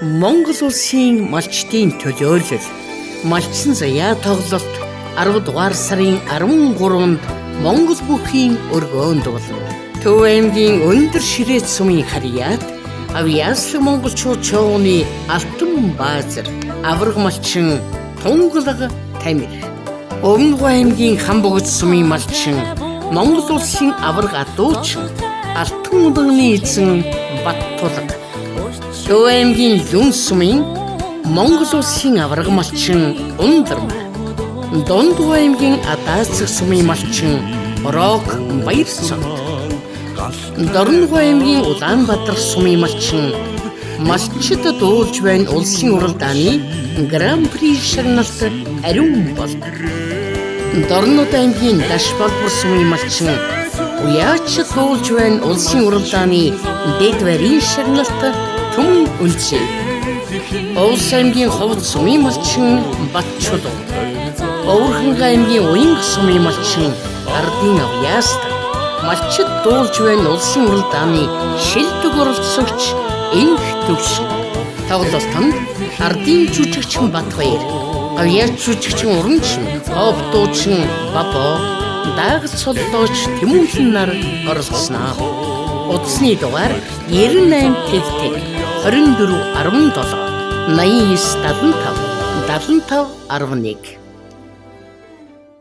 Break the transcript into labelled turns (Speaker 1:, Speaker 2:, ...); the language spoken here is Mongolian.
Speaker 1: Монгол улсын малчдын төлөөлөл Малчин заяа тоглолт 10 дугаар сарын 13-нд Монгол бүхийн өргөөнд болно. Төв аймгийн өндөр ширээт сумын харьяат Авьяаслаг монголчууд чуугны Алтан Баазар, аварга малчин Тунгалаг Тамир. Өмнө аймгийн Хамбогц сумын малчин Монгол улсын аварга адуучин Алтан удагны эзэн Баттулга. Төв аймгийн Лүн сумын Монгол улсын аварга малчин Ундрма. Дунд аймгийн Адаацэг сумын малчин Рок Баярцог. Дорногов аймгийн Улаанбаатар сумын малчин малчид дуулж байна улсын уралдааны Гран-при шагналт ариун болд. Дорнод аймгийн Даш болбор сумын малчин уяач дуулж байна улсын уралдааны дэд байрын шагналт түмэн үнцээ. Улс аймгийн Ховд сумын малчин Батчулуу. Өвөрхөнгө аймгийн Уянга сумын малчин Ардын Авьяаста. Малчид дуулж байна улсын уралдааны шилдэг оролцогч Инх Төвшин. Тоглолтод Ардын жүжигчин Батбаяр, Авьяач жүжигчин Уранчин, Топ дуучин Бабо, Даагц соллооч Тэмүүлэн нар оролцсноо. Утасны дугаар 98 тэг тэг 24 17 89 75 75 11.